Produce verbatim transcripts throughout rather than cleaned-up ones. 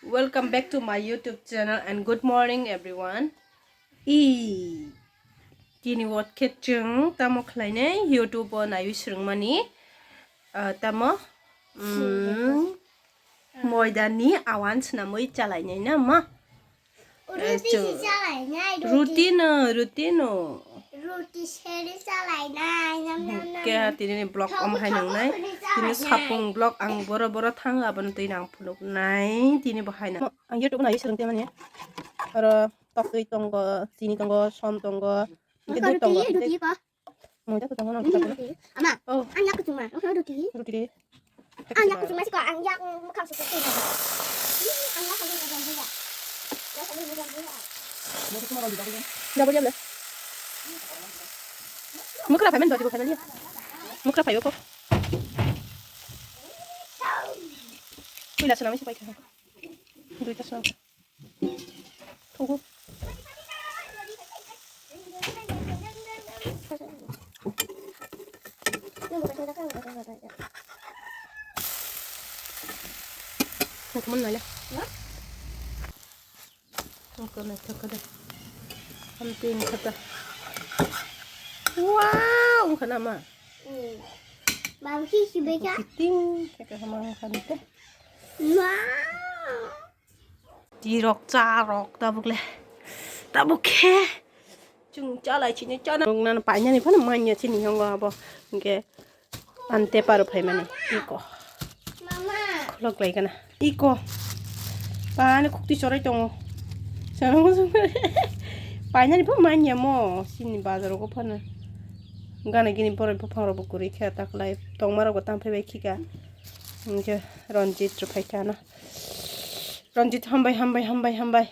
Welcome back to my YouTube channel and good morning everyone. I tini wot khe chwng tamo khlainai YouTube o naiwi swrwngmani, ah, tamo, mm, moidani awan swnamwi chalainai na ma. Ruti se chalainai, ruti. Ruti no, ruti no. Ruti seri chalainai, nam, nam, nam, nam. Khe tini ni vlog om hai nungnai. Tini sapung vlog ang boro boro thang abono twi nang phunuknai. Tini bo hai na. Ang YouTube naiwi swrwng tei mani. Oro tok twi tongo, chini tongo, som tongo. Hingke dudh tongo. Ruti, ruti ko. Moida kwchangma nang kwchangma. Ama, oh. Ang yak kwchangma, ang ruti. Ruti de. Ang yak kwchangma siko, ang yak, mm, mukhang susu. Ang yak kwchangma. Yak kwchangma. Double jam le. Mukra payment doti bo payment ya. Mukra payo ko. Kuila sana misi paikha. Duita sana. Thugo. Naithokmani naile. Wngkha naithok khe de. Hamti wngkha ta. Wow, wngkha nama? Babu si si beka. Kiting khe kaham wngkha nite. Wow. Tirok charok tabuk le. Tabuk khe. Chwng chalai chini chana. Nang painani phano manya chini yongo abo. Hingke ante paro phaimani. Iko. Mama. Khulok lai kana. Iko. Pani khukti chorai tongo. Sana mo sung. Painani pho manya mo. Chini bazar ko phano. Gana gini borok buphang rok bo kwrwi khe taklai. Tongma rok bo tang phai bai khika. Hingke Ranjit rok phai kana. Ranjit, hambai, hambai, hambai, hambai.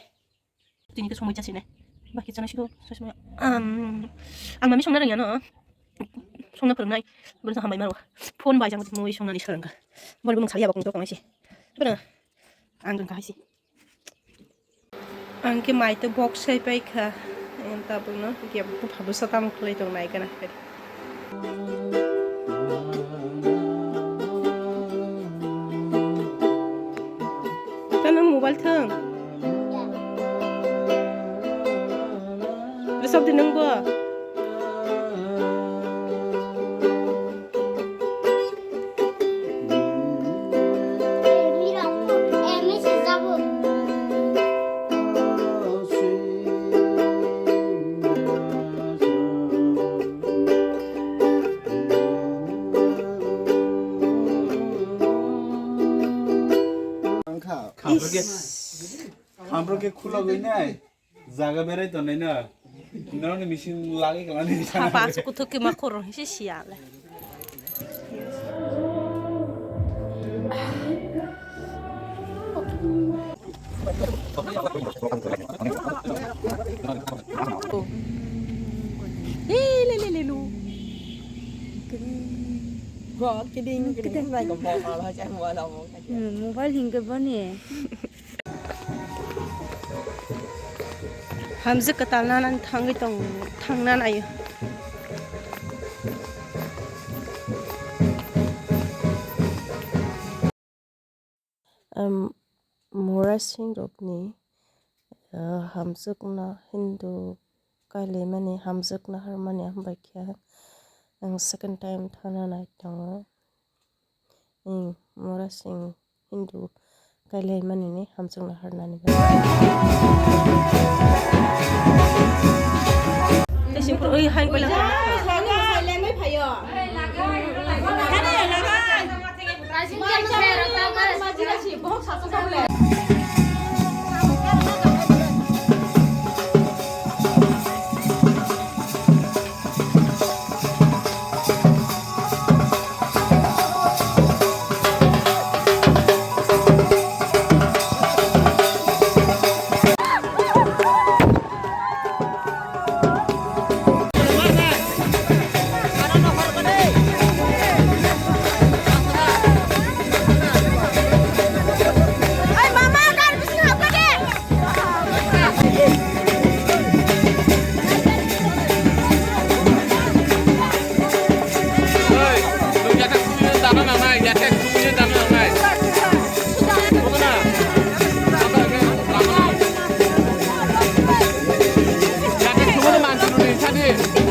Tini khe somoi chasi nai. Ba khe chana sido, sasma. Am, ang mami songna rwngya no. Songna phwrwngnai. Bwrwi hambai maro. Phone bai jang mui songnani swrwngkha. Bwrwi bwrwi saliya bakung to kongsi. Bwrwi ang rwngkha haisi. Ang khe mai to box sai pai kha. Ang tabuk no khe bupha bwsa tamo khlai tong nai kana. Tano mobile thwng. Bwsok di nwng bo. Khamprok khe khulogwi nai. Jaga berai tongnai na. Norokni machine lagwi kwlangni. Hapa aswk kuthuk khe ma khoro hwnse siya le. Le, le, le, le, lu. Bo kidding, kidding, like a ball, I like a ball. Hmm, mobile hingke bani. Hamjwk kwtal nana thangwi tong, thangna naio. Em, Murasing rokni, eh, hamjwkno Hindu kailaimani hamjwkno harmani hambai khe ang second time thana nai tongo. Ing, Murasing Hindu kailaimani ni hamjakna harnani bagwi. Tei sing phuru, oi, hai, koila. Di.